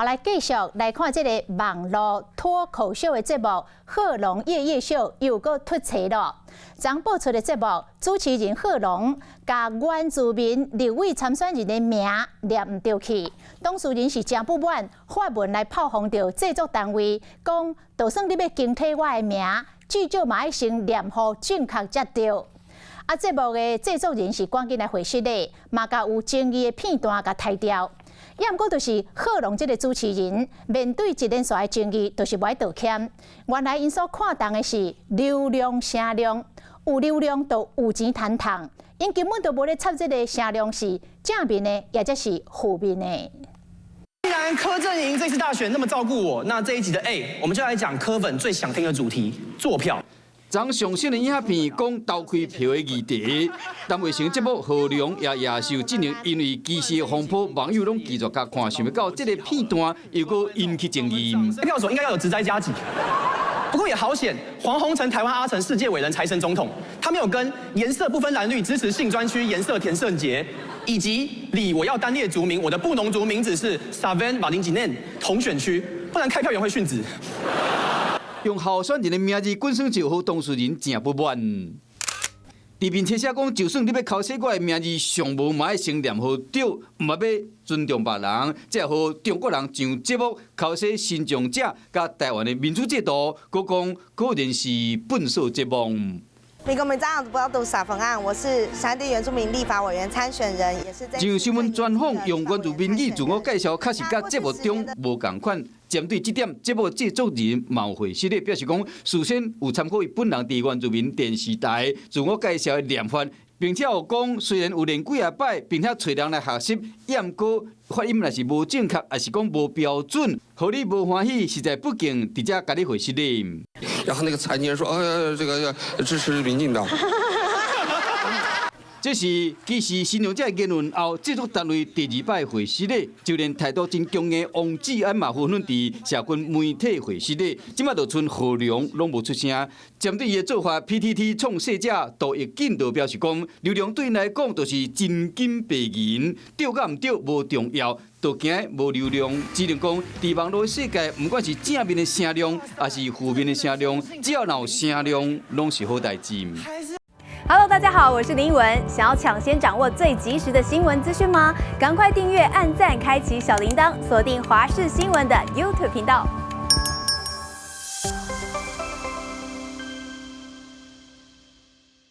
好，來繼續來看這个網路脫口秀的節目《賀瓏夜夜秀》又閣出錯囉。昨播出的節目，主持人賀瓏共原住民立委參選人的名念毋著去，當事人是誠不滿，發文來炮轟著製作單位，講就算你欲更替我的名，至少嘛愛先念予正確才對。啊，節目的製作人是趕緊來回釋的，嘛共有爭議的片段共刣掉。也毋過就是賀瓏這个主持人面對一連串的爭議，就是無愛道歉。原來𪜶所看重的是流量聲量，有流量就有錢趁趁，𪜶根本就無咧插這个聲量是正面的，抑或者是負面的。既然柯陣營這次大選那麼照顧我，那這一集的 A，我們就來講柯粉最想聽的主題——作票。昨上新的影片講投開票的議題，陳慧成節目賀瓏夜夜秀進行，因為歧視風波，網友攏繼續共看，想欲到這个片段又閣引起爭議。票所應該要有職災加給。不過也好險，黃宏成台灣阿成世界偉人財神總統，他沒有跟顏色不分藍綠支持性專區顏色田勝傑，以及李我要單列族名，我的布農族名字是 Savan Valinjinen 同選區，不然開票員會殉職。用候選人的名字滾耍就予當事人誠不滿。佇面冊寫講，就算你欲剾洗我的名字，上無嘛愛先念予對，毋捌欲尊重別人，才會予中國人上節目剾洗身障者佮台灣的民主制度，閣講果然是笨手節目。美國民長不要讀撒方案，我是山地原住民立法委員參選人，也是上新聞專訪用原住民語自我介紹，確實佮節目中無仝款。針對這點，節目製作人嘛有回釋的，表示講，事先有參考伊本人佇原住民電視台自我介紹的念法，並且有講雖然有練幾仔擺，並且揣人來學習，也毋過發音若是無正確，抑是講無標準，予你無歡喜，實在不敬，佇遮共你回釋的。然後那個殘疾人說：“哎呀，這個要支持民進黨。” 這是歧視身障者言論後，製作單位第二擺回釋的，就連態度真強硬王志安嘛紛紛佇社群媒體回釋的，這擺就賰賀瓏攏無出聲。針對伊的做法，PTT 創設者杜奕瑾就表示講，流量對𪜶來講就是真金白銀，對佮毋對無重要，就驚無流量。只能講，佇網路世界，毋管是正面的聲量，抑是負面的聲量，只要若有聲量，攏是好代誌。 Hello，大家好，我是林依文。想要搶先掌握最及時的新聞資訊嗎？趕快訂閱、按讚、開啟小鈴鐺，鎖定華視新聞的 YouTube 頻道。